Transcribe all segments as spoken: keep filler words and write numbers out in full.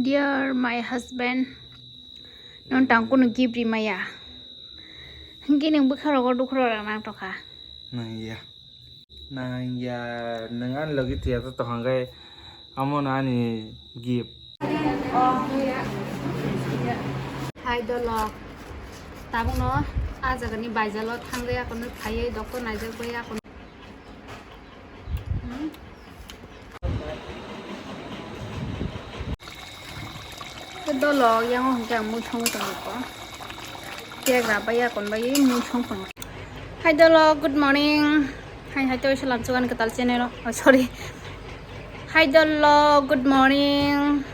Dear my husband, non tang kunu gift rimaya. Hingke nang bwkha rogo dukhu rok nang tokha. Nang ya. Nang ya, nang ani logi tiya to tokha hingke amo no ani gift. Hai dolo. Tabuk no a jaga ni baijalo thang ya kono phaiye doktor naijak bai ya kono. Dolo yang hingke ang mui thangwi tongo. Kek rabai ya kon bai mui thang tongo. Hai dolo, good morning. Hai hai to salam chugan ketal channel. Oh, sorry. Hai dolo, good morning.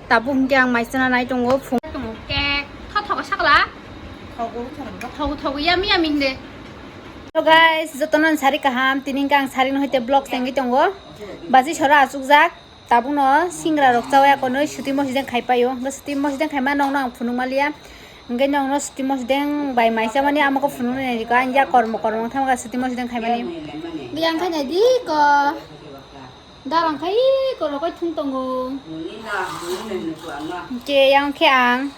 Tabuk hingke ang mai chana nai tongo phung tongo kek tho tho sakla. Thogo thogo yami yami hinde. Hello guys, jotono sari kaham, tini hingke ang sari no hoite vlog sengwi tongo. Baji sora asukjak, tabukno singra rok chawi akonoi suti mosideng khaipaio. Hingke suti mosideng khaima nokno ang phunuk maliya. Hingke nokno suti mosideng bai mai chamani amoko phunuk nai riko, ang ya kormo kormo thangka suti mosideng khaimani. Yang khaina di ko. Dalang khai korokoi thung tongo. Hingke yang khe ang.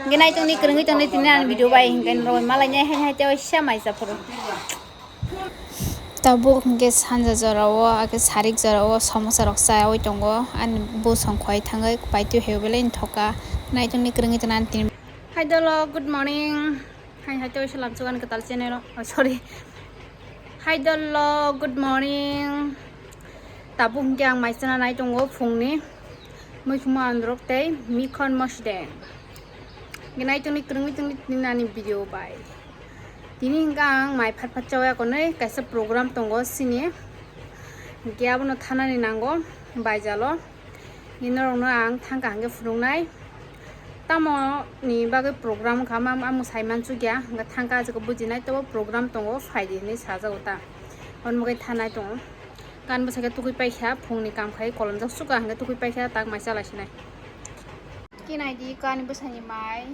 Hingke nai tongni kwrwngwi tongni tini ani video bai hingke norok malai nai hai hai tei waisa mai japhuru. Tabuk hingke sanja jorao, ake sarik jorao samosa rok chawi tongo. Ani bosong khwlai thangwi paitwi hai belai thoka. Nai tongni kwrwngwi tongni ani tini. Hai dolo, good morning. Hai hai tei waisa lam chugan ketal channel. Oh, sorry. Hai dolo, good morning. Tabuk hingke ang mai chana nai tongo phungni. Muikhumo androk tei mikhon mosideng. Hingke nai tongni kwrwngwi tongni tini ani video bai. Tini hingke ang mai phat phat chawi akonoi kaisa program tongo sini. Hingke abono thanani nango baijalo. Ni norokno ang thangka hingke phunuknai. Tamo ni bagwi program wngkha ma, ma mwsai mansukya. Hingke thangka jikhe bujinai tobo program tongo phaidi hinwi sajago ta. Hwn bagwi thanai tongo. Gan bwsakhe tukui paikha phungni kam khai kolomjak sukha hingke tukui paikha tak mai chalai sinai. Kinai di kani bwsani mai.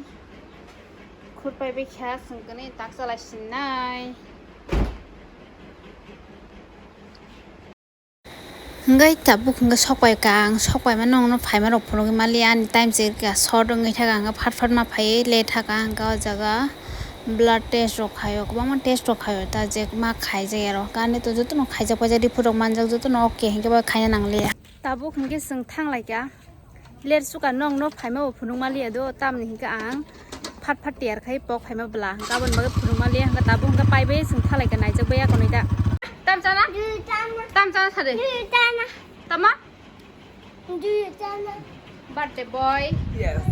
Khurpai bai kha sengkani tak chalai sinai. Hingke tabuk hingke sokpai ka ang sokpai mano nokno phaima rok phunugwi maliya ani time se ka short wngwi thaka hingke phat phat ma phaiwi le thaka hingke o jaga blood test rok khaio kwbangma test rok khaio ta je ma khaijak aro gani to jotono khaijak paijak report rok manjak jotono ok hingke bo khaina nangliya. Tabuk hingke chwng thanglaikha. Ler suka nokno phaima bo phunuk maliya do, tamni hingke ang phat phat tiyar khai pok phaima bwla hingke aboni bagwi phunuk maliya hingke tabuk hingke paibai chwng thalai khe naijak bai akonoi da. Tam chana? Tam chana sade? Tama? Birthday boy. Yes.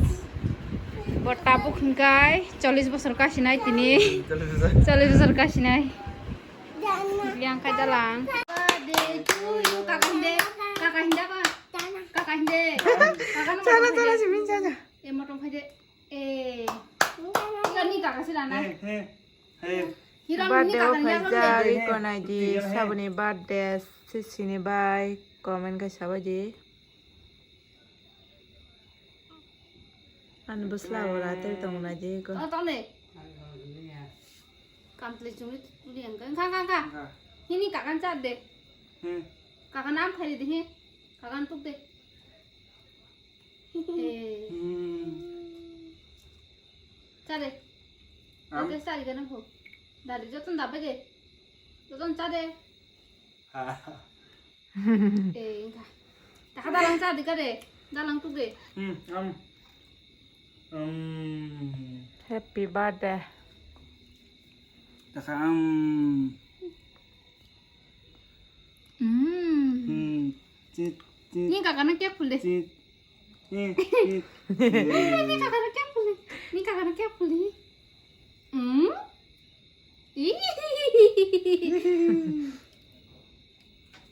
Bo tabuk hingke chollish bosor kasinai tini. Chollish bosor kasinai. Yang kai dalang. Birthday to you, kaka hinde, kaka hinde ko. Kaka hinde. Kaka no chana, chana, simin chana. E motom khai de. E. Ika ni kaka sila na. He, he, he. Hiram ni birthday kaka o ni arom phaijak de. Iko nai di, saboni birthday, sisini bai, comment kai sabai di. Ani bwsla o ratel tong nai di iko. Oh, tong de. Kampli chumui tuli ang kha, kha, kha. Hini kakan cha de. Kakan am khai de hi. Kakan tuk de. Eh. Cha de. Am. Oke, cha de nang ko. Dari joton da bege. Joton cha de. Eh, ingka. Taka dalang cha de ka de. Dalang tuk de. Hmm, am. Um. Happy birthday. Taka am. Hmm. Hmm. Chit, chit. Ni kaka na kya phul de. Chit. Chit, chit. Ni kaka na kya phul de. Ni kaka na kya phul de. Hmm. Ih.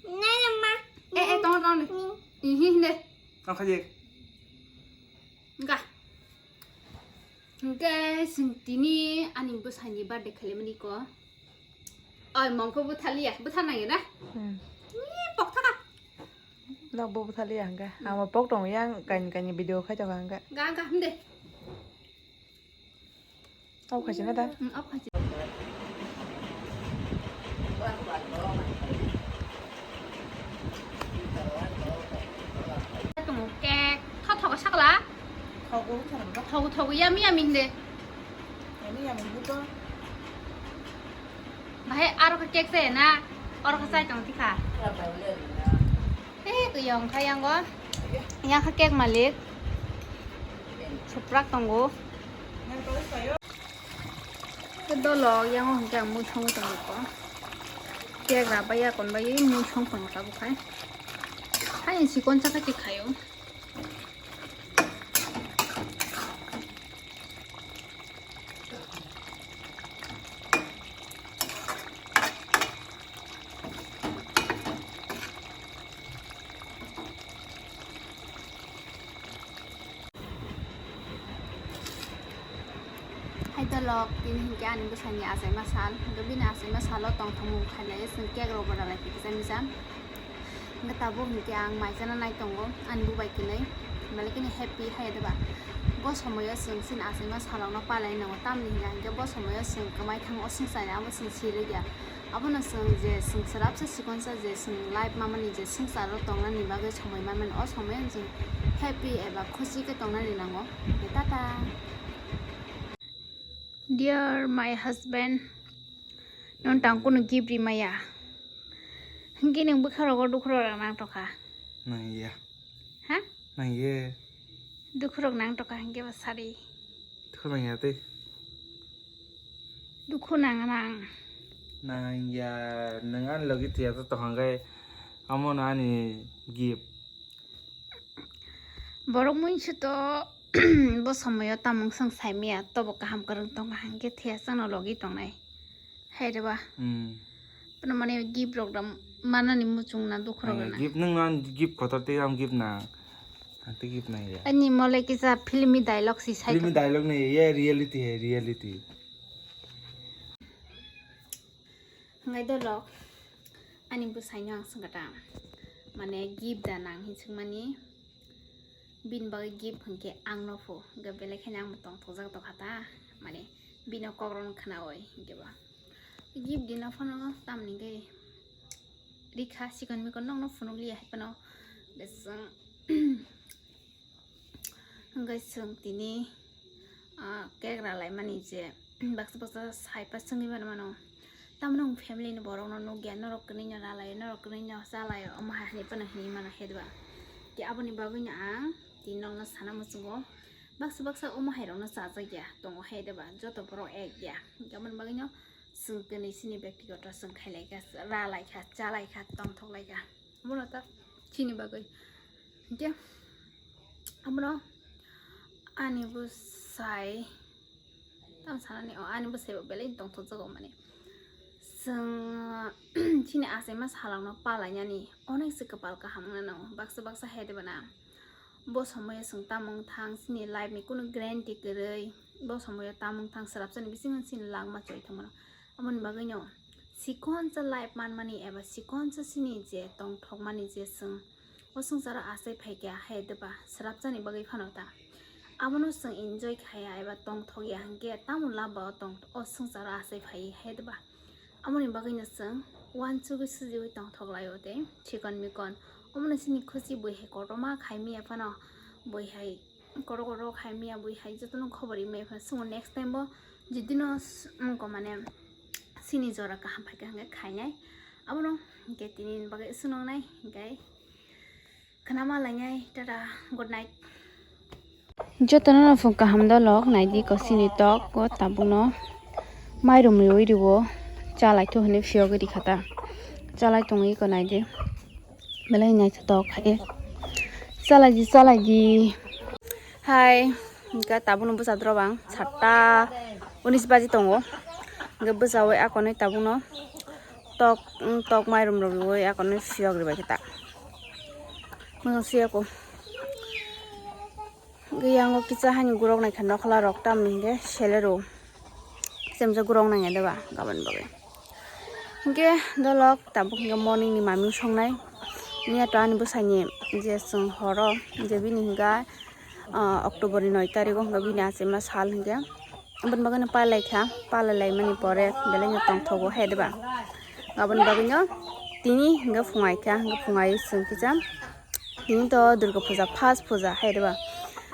Nai ma. Eh, eh, tong, tong. Ihi, hinde. Tong khaji. Enggak. Hingke chwng tini ani bwsaini birthday khaimani ko. Oi, mom khe bwthaliya, bwtha nangya na? Hmm. Ni pok thaka. Nok bo bwthaliya hingke. Hmm. Amo pok tong yang kain kain video khai tong hingke. Ga ga hinde. Au khachi na da? Hmm, au khachi. Thogo yummy yummy hinde. Yummy yummy hinde to. Bahai aro khe cake chaya na? Oro khe chai tong tikha. Tei kuyang kha yango. Yang kha cake malik. Suprak tongo. Khe dolo yango hwnkhe ang mui songwi tongo. Cake rabai ya kon bai mui song tongo tabuk hai. Hai sikon chakha khe khaio. Hai dolok, tini hinkhe ani bwsani achaima sal, hinkhe bini achaima salo tongthokmung khailai, chwng cake rok bo rwlai phi kisa misa. Hinkhe tabuk hinkhe ang mai chana nai tongo, ani bubai kwnwi, belai kheno happy hai diba. Bo somoyo chwng chini achaima salrokno palai nango, tamni hinkhe, hinkhe bo somoyo chwng kwmai thango, o swngcharni abo chwng sirwkya. Abono chwng je chwng swrapsa sikonsa je chwng life mamani je swngcharo tongnani bagwi somoi manmani, o somoyano chwng happy eba khusi khe tongnani nango. Tata. Dear my husband, non tang kunu gift rimaya. Hingke nang bwkha rogo dukhu rok nang tokha. Nang ya. Ha? Nang ye. Dukhu rok nang tokha hingke ba sari. Dukhu nang ya tei. Dukhu nang nang. Nang ya, nang ani logi tiya to tokha hingke amo na ani gift. Borok muinsu to bo somoyo tamung swng saimaya, tobo kaham kwrwng tongkha hwnkhe thwiya chwngno logi tongnai. Hai reba. Hmm. Bono mane gift rok da manani muchung na dukhu rok. Ang na gift nang, ang gift kotor tei ang gift na. Ang tei gift na ya. Ani mole kisa filmi dialogue si sai. Filmi dialogue na ya, reality hai, reality. Hwngai dolok, ani bwsaino ang swngkha ta, mane gift da nang hin swngmani, bini bagwi gift hwnkhe ang no phu, hwnkhe belai kheno ang bo tongthokjak tongkha ta, mane bini kokrokno khnaui hwnkhe ba gift dino phano tamni hwnkhe rikha, sikon mikon nokno phunukliya hai phano, beswng. Hwnkhe chwng tini, ah, cake ralaimani je baksa baksa saipa swngwi mano mano. Tamno wng family ni borokno nukya, norok kwnwino ralaio, norok kwnwino chalaio, omo hai hinwi phano hinwi mano hai diba. Khe aboni bagwino ang tini nokno sana muchungo baksa baksa omo hai rokno chajakya tongo hai diba, joto borok ek ya. Hwnkhe aboni bagwino chwng kwnwi chini bektigoto chwng khailaikha, ralaikha, chalaikha, tongthoklaikha. Bono ta chini bagwi. Hwnkhe abono ani bwsai, tamo sanani, o, ani bwsai bo belai tongthokjago mani. Chwng chini achaima salokno palainani onek se kwpal kaham wngna nango. Baksa baksa hai diba na. Bo somoyo chwng tamo wng thang, chini life ni kunu guarantee kwrwi. Bo somoyo tamo wng thang, swrapsani bisingo chini langma choi thangmano. Aboni bagwino sikonsa life manmani eba sikonsa chini je tongthokmani je chwng o swngcharo achai phaikha hai diba, swrapsani bagwi phano ta. Abono chwng enjoy khaiya eba tongthokya hwnkhe tamo laba o tong-, o swngcharo achai phaiwi hai diba. Aboni bagwino chwng uansugwi sujiwi tongthoklaio tei chikon mikon. Omono chini khusi bui hai kotorma khaimya phano, bui hai kotor kotor khaimya bui hai jotono khobor rimaya phano chwngno next time bo jidino s-, wngkha mane chini jora kaham phaikha hwnkhe khainai. Abono hwnkhe tini bagwi swnoknai hwnkhe. Khwnama lainai, tata, good night. Jotono no phung kaham dolok, naidi ko chini tok, o tabukno mairum riwi riwo, chalai thu hwnwi phiyogwi rikha ta. Chalai tongwi ko naidi. Belai naithotok hai. Chalai di, chalai di. Hai, hwnkhe tabukno bwsa drop ang, satta unis baji tongo. Hwnkhe bwsawi akonwi tabukno tok, tok mairum rok riwi akonwi phiyok ribai khe ta. Mano siyako. Yango kisa hani gurok naikha nokhla rok tamni hwnkhe selero. Kisa misa gurok nangya deba gabani bagwi. Hwnkhe dolok tabuk hwnkhe morning ni maming songnai. Miya to ani bwsai ni je chwng horo je bini hwnkha, ah, October ni noi tarikh o hwnkha bini achaima sal hwnkhe. Aboni bagwino palai kha, palai lai mani pore belai no tongthogo hai diba. Aboni bagwino tini hwnkhe phungai kha, hwnkhe phungai chwng kisa. Tini to Durga puja, first puja hai diba.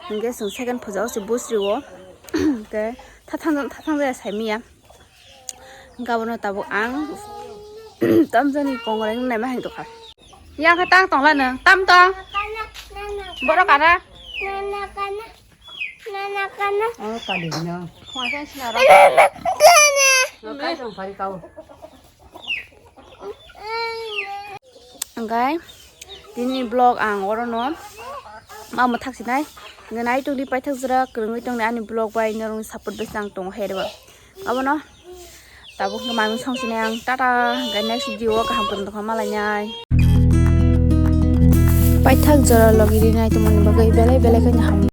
Hingke chwng second puja o se bus rio. Hingke thathang thathang jaya saimiya. Hingke abono tabuk ang tamjani kongreng naima hang tongkha. Yang kha tang tongla nang tam tong. Borok kana. Nana kana. Nana kana. Oh, kali no. Khwai sinaro. Nana kana. No kai tong pari kau. Hingke tini vlog ang orono ma mwthak sinai. Hingke nai tongdi paithak jora kwrwngwi tongdi ani vlog bai norokni support bai se ang tongo hai rw. Abono tabuk hingke mamung song sinai ang tata hingke next video o kaham kwrwng tongkha malainai. Paithak jora logi rinai tongmani bagwi belai belai kheno ham.